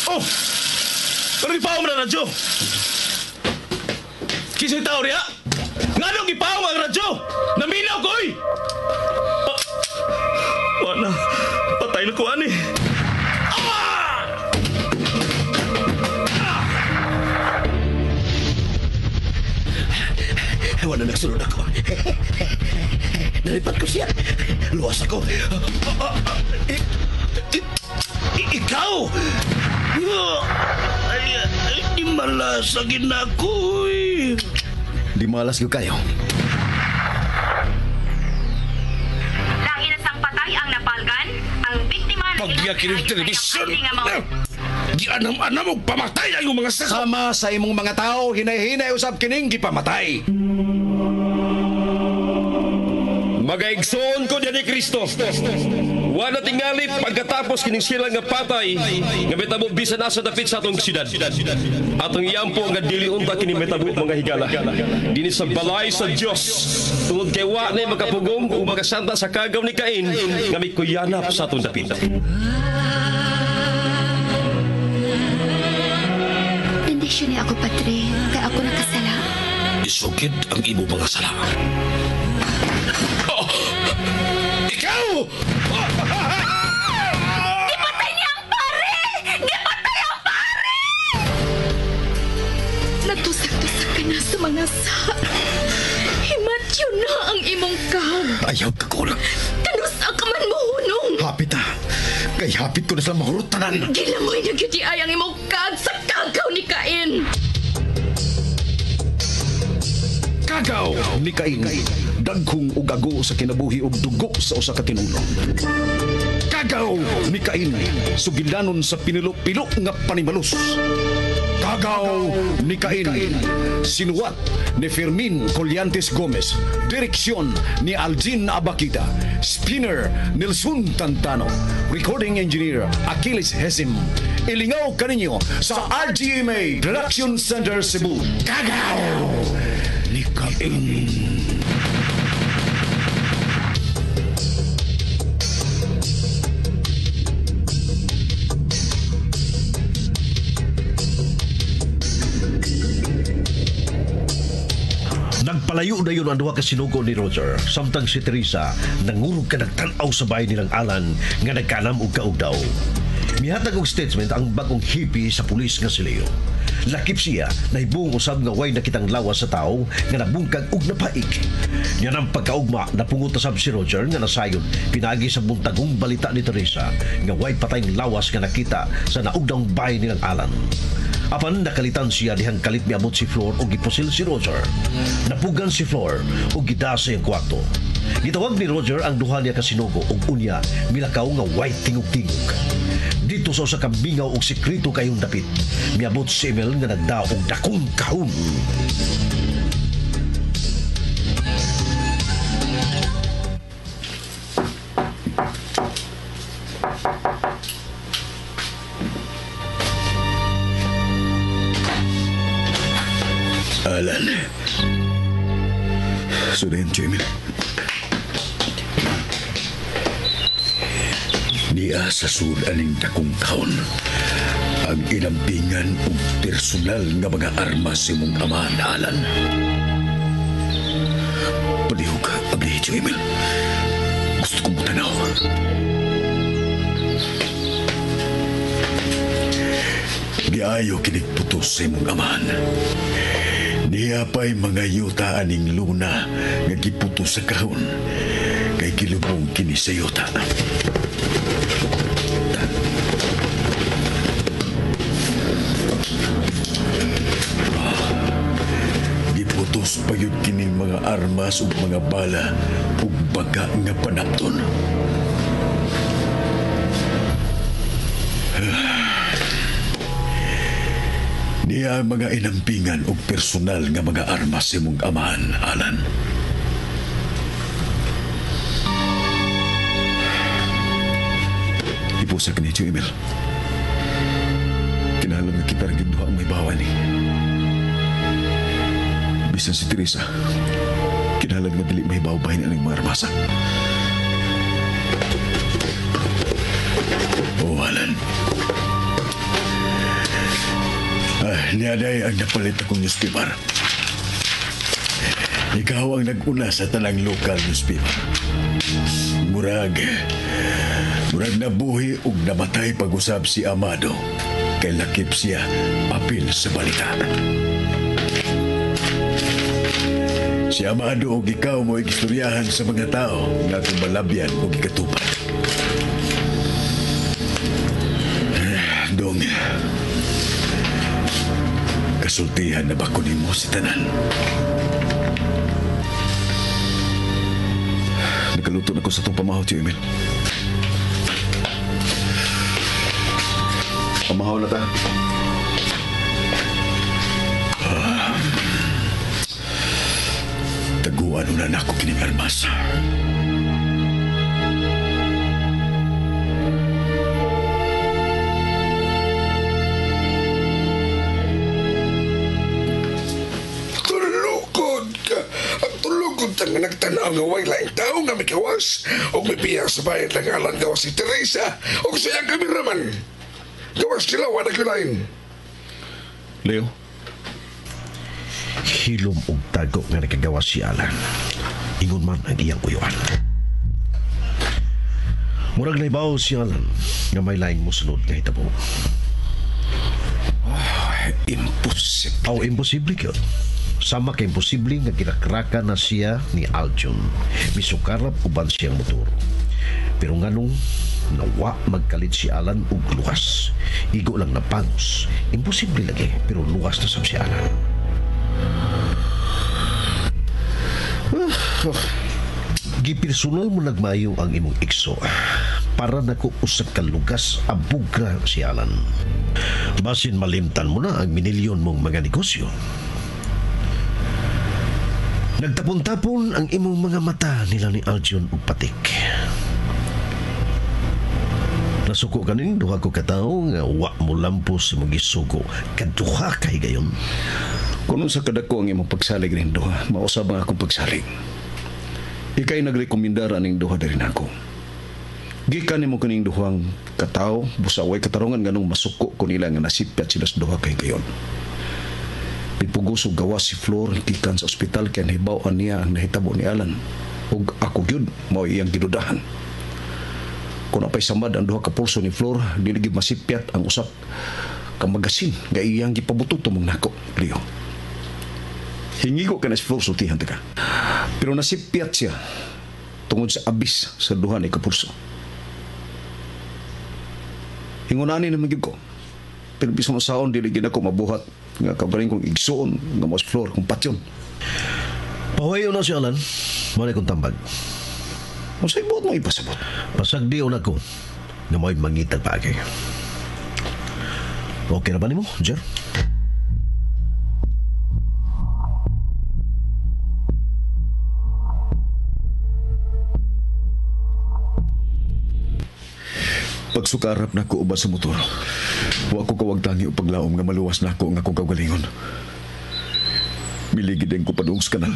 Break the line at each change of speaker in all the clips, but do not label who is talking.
Oh! Pero gipaong na radyo! Kisa'y tao riya? Nganong gipaong ang radyo? Naminaw ko, oy! Ah, wala. Patay na ko, ani. Ah!
Wala nagsunod ako. Nalipat ko siya. Luwas ako.
Ikaw! Ay, ay, di malas na ako, eh.
Di malas ko kayo.
Lain na sang patay ang napalgan, ang biktima na
Pagyakin ng telebisyon! Gianam-anam og pamatay ang iyong mga sako!
Sama sa imong mga tao, hinay-hinay usab kining gipamatay.
Magaigsoon ko diyan ni Kristo. Wala tingali pagkatapos kining sila nga patay nga mitabo bisan asa dapit sa atong siyudad. Atong iyampo nga dili unta kini mitabo mga higala. Dinhi sa balay sa Dios. Tungod kay wa na makapugong ug makasanta sa kagaw ni Cain nga mikuyanap sa atong dapit.
Bendisyon niya ako, Padre, kay ako nakasala.
Isugid ang imo mga sala. Oh! Ikaw!
Gipatay niya ang pare! Gipatay ang pare!
Nagtusak-tusak ka na sa mga sa. Himatyo na ang imong kag.
Ayaw ka kulang.
Kanusa ka man mo hunong.
Hapit ah. Kay hapit ko na sila mahurot tanan.
Gilamoy na gyud ay ang imong kag sa kagaw ni Cain.
Kagaw ni Cain. Dagkong ug ago sa kinabuhi ug dugo sa usa ka tinulong. Kagaw ni Cain. Sugilanon sa pinilo-pilo nga panimalus. Kagaw ni Cain. Sinuwat ni Fermin Collantes Gomez. Direksyon ni Aljin Abakita. Spinner Nelson Tantano. Recording Engineer Achilles Hesim. Ilingaw kaninyo sa RGMA Production Center Cebu. Kagaw ni Cain.
Nagpalayo na yun ang duha ka sinugo ni Roger samtang si Teresa nangurog ka nagtan-aw sa bahay nilang Alan nga nagkanam og kaog daw. Mihatag og statement ang bagong hippie sa pulis nga si Leo. Lakip siya nahibong usab nga way nakitang lawas sa tao nga nabungkag og napaik. Niya nang pagkaugma napungot na sab si Roger nga nasayod pinagi sa buntagong balita ni Teresa nga way patayng lawas nga nakita sa naugdang bahay nilang Alan. Apan nakalitan siya dihang kalit miabot si Flor og gipusil si Roger. Napugan si Flor og gida sa iyang kwarto. Gitawag ni Roger ang duha niya ka sinugo og unya milakaw nga white tingog-tingog. Dito sa usa ka mingaw og sekreto kayong dapit. Miabot si Emil nga nagdao og dakong kahon.
Alan. Sudayan, Jamie.
Niya sa sud aning dakong taon ang inampingan ug personal nga mga armas imong amahan, Alan. Palihog, abli, Jamie. Gusto kong mutanaw. Giayo kinig putos sa imong amahan. Niya pa'y mga yuta aning luna nga giputos sa kahon. Kay gilubong kini sa yuta. Giputos pa yun kining mga armas ug mga bala ug baga nga panapton. Niya mga inampingan ug personal nga mga armas imong amahan, Alan. Ipusa ka ni Tio Emil. Kinahanglan nga kita rin duha ang may bawa ni. Bisan si Teresa, kinahanglan nga dili may bawa bahin aning mga armasa. Alan. Niaday ang napalit akong newspaper. Ikaw ang nag-una sa tanang local newspaper. Murag nabuhi ug namatay pag-usab si Amado. Kay lakip siya apil sa balita. Si Amado og ikaw mo igistoryahan sa mga tao nga akong malabyan og ikatupad. Dong, kasultihan na ba ko nimo si tanan? Nakaluto na ko sa itong pamahaw, Tio Emil. Pamahaw na ta. Taguan na nako kining armas.
Tulukod ka. Ang tulukod nga nagtanaw nga way laing tao nga mikawas o mipiya sa bayan lang alang gawas si Teresa o sa iyang kameraman. Gawas sila, wala kulain.
Leo?
Hilom og tago nga nakagawa si Alan. Ingon man ang iyang uyuan. Murag naibaw si Alan nga may laing mosunod nga hitabo.
Imposible.
Aw, imposible kyud. Sama kay imposible nga ginakraka na siya ni Aljon. Misukarap uban siyang motor. Pero nganong nawa magkalit si Alan og luwas. Igo lang na pangos. Imposible lagi, pero luwas na sab si Alan. Gipersonal mo nagmayo ang imong ikso. Para nako usa ka lugas abugra si Alan. Basin malimtan mo na ang minilyon mong mga negosyo. Nagtapon-tapon ang imong mga mata nila ni Aljon ug Patik. Nasuko kaning duha ko katawo nga wa mo lampos imong gisugo. Kaduha kay gayon.
Kung sa kadako ang imong pagsalig ning duha, mausab ang akong pagsalig. Ikay nagrekomendar aning duha diri nako. Gikan nimo kining duhang katawo, busa way katarungan nganong masuko ko nila nga nasipyat sila sa duha kay gayon. Mipugos og gawas si Flor gikan sa ospital kay nahibaw-an niya ang nahitabo ni Alan. Ug ako gyud mao iyang gidudahan. Kung apay samad ang duha ka pulso ni Flor, dili gyud masipyat ang usa ka magasin nga iyang gipabuto tumong nako, Leo. Hingigo ka na si Flor sultihan ta ka. Pero nasipyat siya tungod sa abis sa duha ni kapulso. Hingunani naman gyud ko. Pero bisan usaon dili gyud ako mabuhat nga kabarin kong igsuon nga mo si Flor kung patyon.
Pahuwayo na si Alan. Mao na kong tambag.
Unsay buot mo ipasabot?
Pasagdi na ko nga mo'y mangitag paagay. Okay na ba nimo, Jer?
Pagsukarap na ko uban sa motor, wa ko kawagtangi o paglaom nga maluwas na ako nga akong kaugalingon. Miligid din ko padung sa kanal.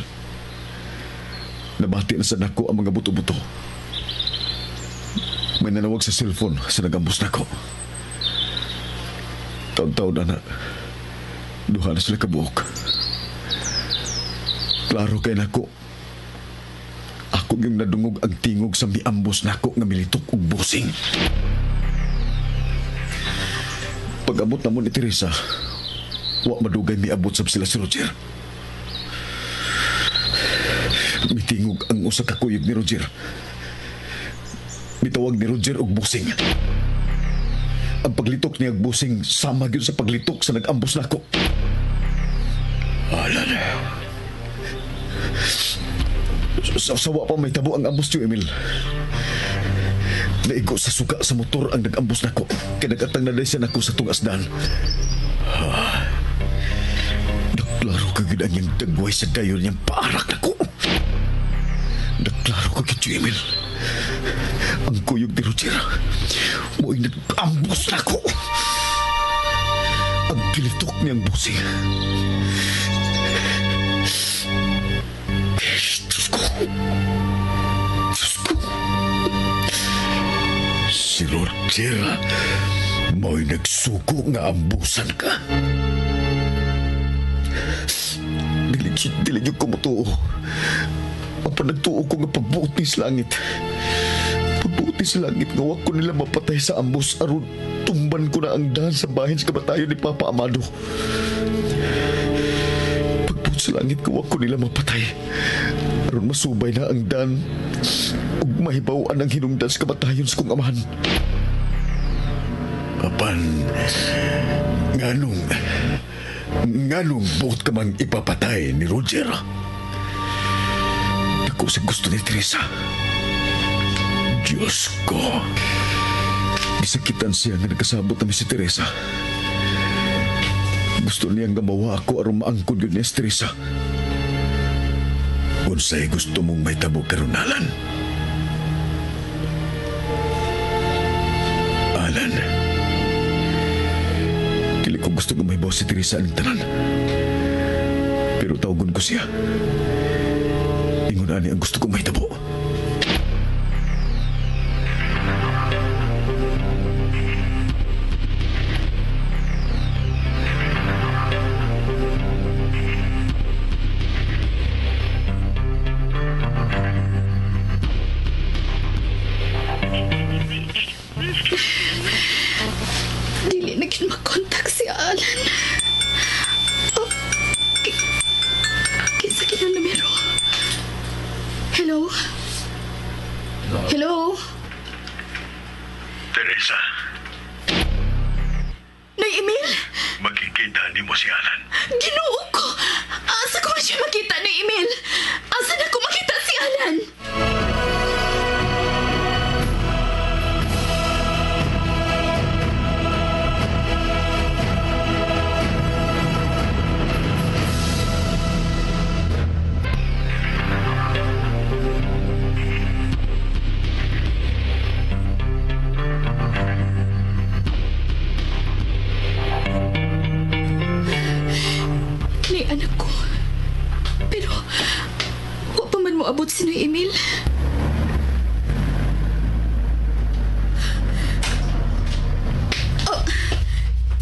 Nabati na sa nako ang mga buto-buto. May nanawag sa cellphone sa nagambos nako. Taon-taon na na. Duha na sila kabuok. Klaro kay nako. Ako yung nadungog ang tingog sa miambos nako nga militok og busing. Pag-abot na mo ni Teresa, wa madugay miabot sab sila si Roger. Mitingog ang usa ka kuyog ni Roger. Mitawag ni Roger og busing. Ang paglitok niya og busing sama gyud sa paglitok sa nag-ambos nako. Alan. Sawa pa may tabo ang ambos niyo, Emil. Naigo sa suka sa motor ang nag-ambos nako. Kaya nag-atang na siya nako sa tungasdan. Naklaro ka gid ang iyang dagway sa dayon niyang paarak nako. Naklaro ka gid, Emil. Ang kuyog ni Roger, mo'y nag-ambos nako. Ang kilitok niyang busing. Diyos ko. Diyos ko. Si Si Roger, mao'y nagsuko nga ambusan ka. Dili gyud ko motuo. Apan nagtuo ko nga pagbuot ni sa langit. Pagbuot ni sa langit nga wa ko nila mapatay sa ambus aron tumban ko na ang daan sa bahin sa kamatayon ni Papa Amado. Pagbuot sa langit nga wa ko nila mapatay aron masubay na ang daan ug mahibaw-an ang hinungdan sa kamatayon sa kong amahan. Apan, nganong buot ka mang ipapatay ni Roger? Dako sa gusto ni Teresa. Diyos ko. Gisakitan siya nga nagkasabot na si Teresa. Gusto niya nga mawa ako aron maangkon yun niya si Teresa. Unsay gusto mong may tabo karon, Alan? Alan, dili ko gusto nga mahibaw si Teresa aning tanan. Pero tawagon ko siya. Ingon ani ang gusto kong mahitabo.
Dili na gyud makontak si Alan. Oh, kinsa kinang numero? Hello? Hello?
Teresa,
Nay Emil?
magkikita nimo si Alan.
Ginoo ko! Asa ko man siya makita, Nay Emil? Asa na ko makita si Alan? Ni anak ko. Pero, wa pa man mo abot si Nay Emil. Oh.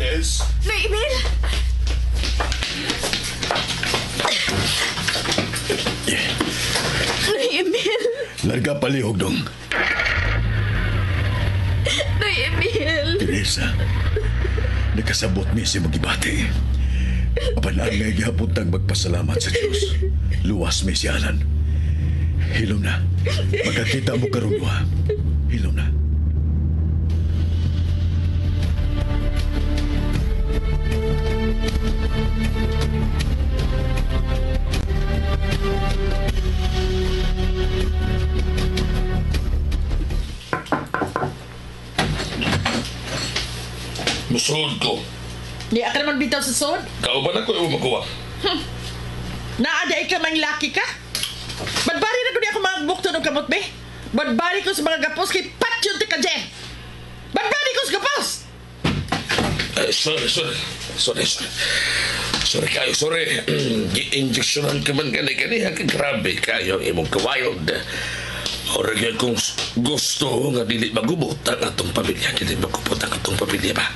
Tess?
Nay Emil! Nay Emil!
Larga palihog dong.
Nay Emil!
Teresa, nakasabot mi si magibati. Apan ang ngay gihapon tang magpasalamat sa Diyos. Luwas mi si Alan. Hilom na. Magkakita mo karon duha. Hilom na.
Musulod ko.
Di ka naman bitaw sa sod.
Kauban ako yung makuha.
Naada ka mang laki ka? Badbari na ko niya ako mga bukto ng kamot, be. Badbari ko sa mga gapos kay patyon ti ka, Jen. Badbari ko sa gapos!
Sorry. Sorry kayo, sorry. Gi-injectionan ka man gani-gani. Grabe kayo ang imong kawild. Ora gyud kung gusto nga dili magubot ang atong pamilya. Dili magubot ang atong pamilya ba?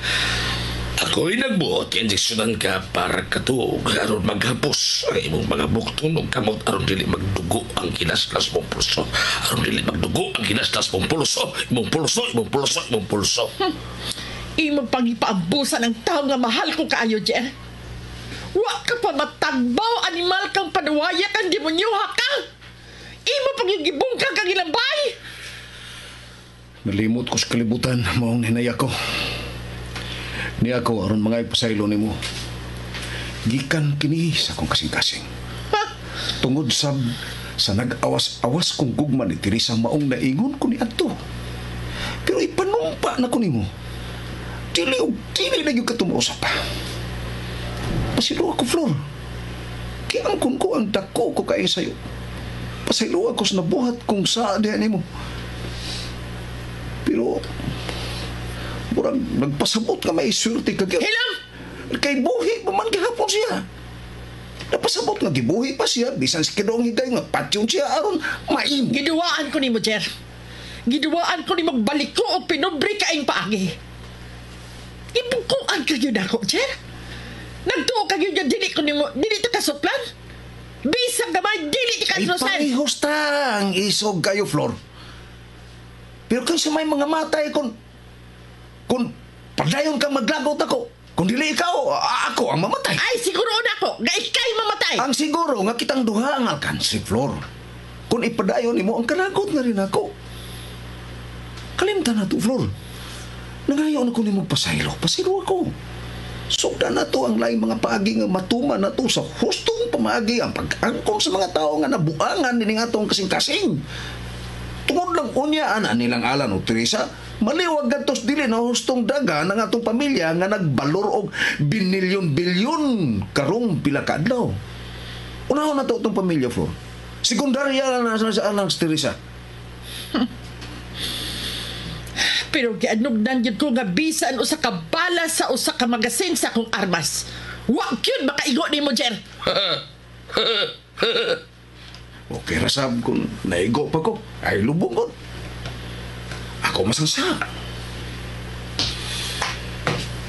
Ako'y nagbuot, injeksyonan ka para katuog aron maghapos ang imong mga bukton ug kamot aron dili magdugo ang kinaslas mong pulso. Aron dili magdugo ang kinaslas mong pulso. Imong pulso, imong pulso, imong pulso.
Imong pangipaambusan ang tao nga mahal ko kaayo, Jer. Wa ka pa matagbaw, animal kang panuwaya kang demonyoha ka! Imo pag yung gibungkang kang ilambay!
Nalimot ko sa kalibutan, maong hinaya ko. Ni ako aron mga ipasaylo nimo. Gikan kini sa akong kasing-kasing. Tungod sab sa nag-awas-awas kong gugma ni Teresa maong naingon ko ni adto. Pero ipanumpa na ko nimo. Dili og dili na gyud ka tumuusap. Pasaylo ako, Flor. Kiangkon ko ang dako ko kay sayo. Pasaylo ako sa nabuhat kong sa diha nimo. Pero murag nagpasabot nga may swerte ka gyud.
Hilom!
Kay buhi pa man gihapon siya. Napasabot nga gibuhi pa siya bisan si kidong higay nga patyon siya aron maimo.
Giduwaan ko nimo, Jer. Giduwaan ko ni magbaliko o pinubre kaing paagi. Ibukuan kayo na ako, Jer. Nagtuo kayo nga dili ko nimo, dili ta kasuplan. Bisang gamay, dili ti
Ay,
kasuplan.
parehos ta ang isog kayo, Flor. Pero kung sa may mga matay, kung padayon kang maglagot ako, kung dili ikaw, ako ang mamatay.
Ay, siguro na ako, nga ikay mamatay.
Ang siguro nga kitang duha ang alkansi, Flor. Kung ipadayon nimo ang kanagot na rin ako. Kalimtan na to, Flor. Nangayo na ko nimo pasaylo. Pasaylo ako. Sugdan na to ang laing mga paagi nga matuma na to sa hustong pamaagi ang pag-angkon sa mga tao nga nabuangan nining atong kasing-kasing. Tungod lang unya ana nilang Alan o Teresa, maliwag gadtos dili na hustong daga ng atong pamilya nga nagbalor og binilyon-bilyon karong pila ka adlaw. Unahon na to atong pamilya, Flor. Sekundarya na na sa alang si Teresa.
Pero gianugnan yun ko nga bisan usa ka bala sa usa ka magasin sa akong armas. Wa gyud makaigo nimo, Jer.
Okay ra sab kung naigo pa ko, ay lubong ko. Ako masangsa.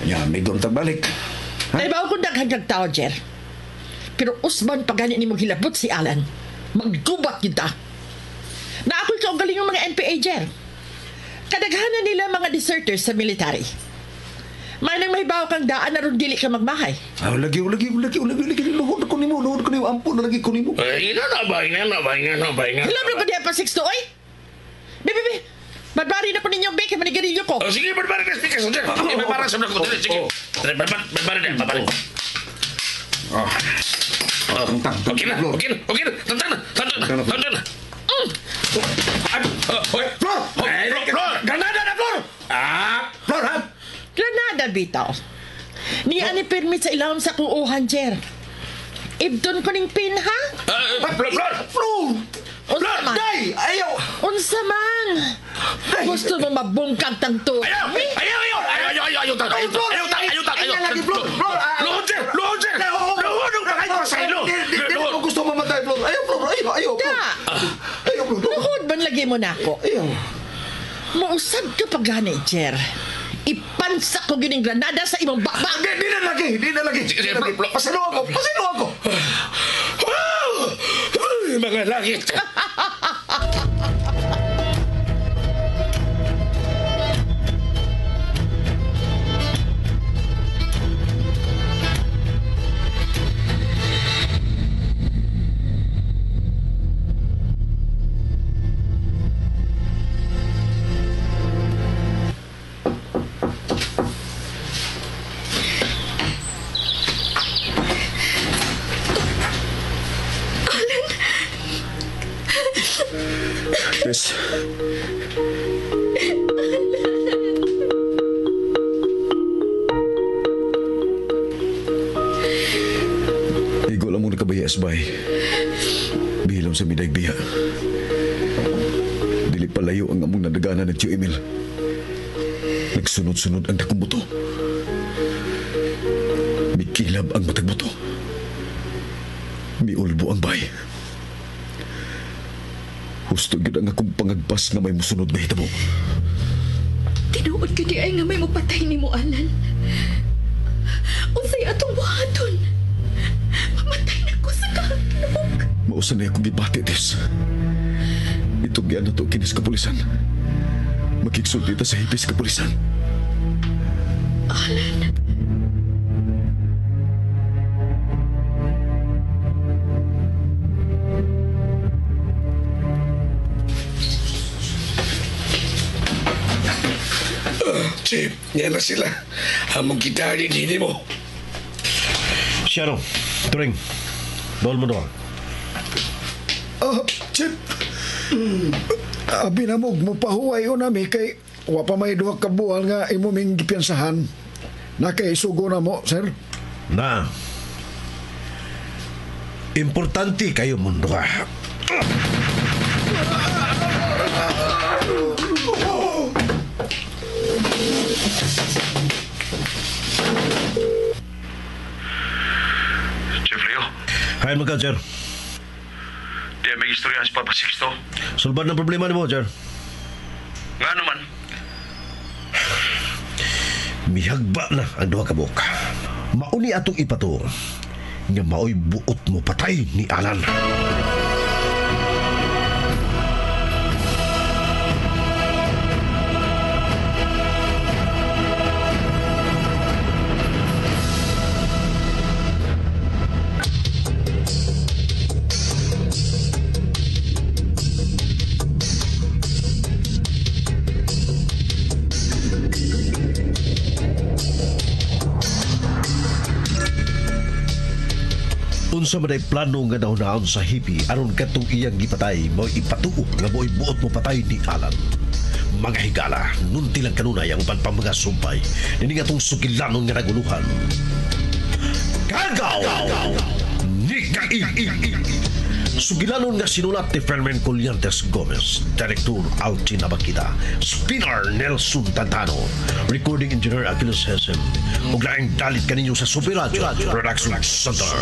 Nya, may doon tagbalik.
Ay ba ko daghan kag tao, Jer. Pero usban pa gani nimo hilabot si Alan. Maggubat gyud ta. Na ako'y kaugaling mga NPA, Jer. Kadaghanan nila mga deserters sa military. Manang may bawo kang daan na ron dili ka magmahay.
Ah, lagi, luhod ko nimo, ampun na lagi ko nimo.
Ay, ina na ba, ina na ba.
Hilabot ko diya pa 6 oy. Be. Badbari na ko ninyo, be, kay manigarilyo ko.
Oh, sige, badbari na, speaker, sir. Sige, badbari sa ko. Sige. Badbari na, badbari.
Ah.
Okay na. Tantang na.
Flor!
Flor!
Granada na, Flor!
Ah!
Flor, ha?
Granada, bitaw. Niya ni permit sa ilawom sa kuuhan, Jer. Ibton ko ning pin, ha?
Flor!
Flor!
Unsa man?
Day! Ayaw!
Unsa man? Gusto mo mabungkag tangto?
Ayaw! Ayaw!
Lagi, Flor! Flor!
Luhod, sir! Luhod, sir! Luhod! Ayaw sa ilo!
Hindi ko gusto mamatay, Flor! Ayaw, Flor! Ayaw, Flor! Ayaw, Flor!
Luhod man lagi mo na ako.
Ayaw!
Mausab ka pa gani, Jer. Ipansak ko gining granada sa imong bakbak.
Di na lagi! Di na lagi! Pasilo ako! Pasilo ako!
Mga langit!
Tess. Igo lang muna kabaya, Asbay. Bihilam sa midag biya. Dili palayo ang among nadaganan ng Tio Emil. Nagsunod-sunod ang dakong buto. Mikilab ang matag buto. Miulbo ang bay. Husto gyud ang akong pangagpas nga may musunod nga hitabo.
Tinuod ka di ay nga may mupatay ni mo, Alan. Unsay atong buhaton? Mamatay na ko sa kahadlok.
Mausa na akong gibati, Tess. Itugyan na to kinis kapulisan. Makiksulti ta sa hipis kapulisan.
Alan.
Chief, yan na sila. Among kita din mo.
Sharon, Turing, bawal mo doon.
Chief, abi na mo, mupahuway o nami kay wa pa may duha ka buwan nga imo ming gipiyansahan. Nakaisugo na mo, sir.
Na, importante kayo mundo ka.
Chief Leo,
Hi, mga sir.
di may istorya si Papa Sixto.
Sulbad ng problema ni mo, sir.
Nga naman?
Mihagba na ang duha ka buok. Mauni atong ipato nga maoy buot mo patay ni Alan. Unsa man ay plano nga nahunaon sa hippie aron katong iyang gipatay mao ipatuo nga mo'y buot mo patay ni Alan. Mga higala, nunti lang kanunay ang uban pa mga sumpay. Nini nga tong sugilanon nga naguluhan. Kagaw! Ni Kain! Sugilanon nga sinulat ni Fermin Colliantes Gomez, Director Altin Abakita, Spinner Nelson Tantano, Recording Engineer Achilles Hesem, ug laing dalit kaninyo sa Super Radio Production Center.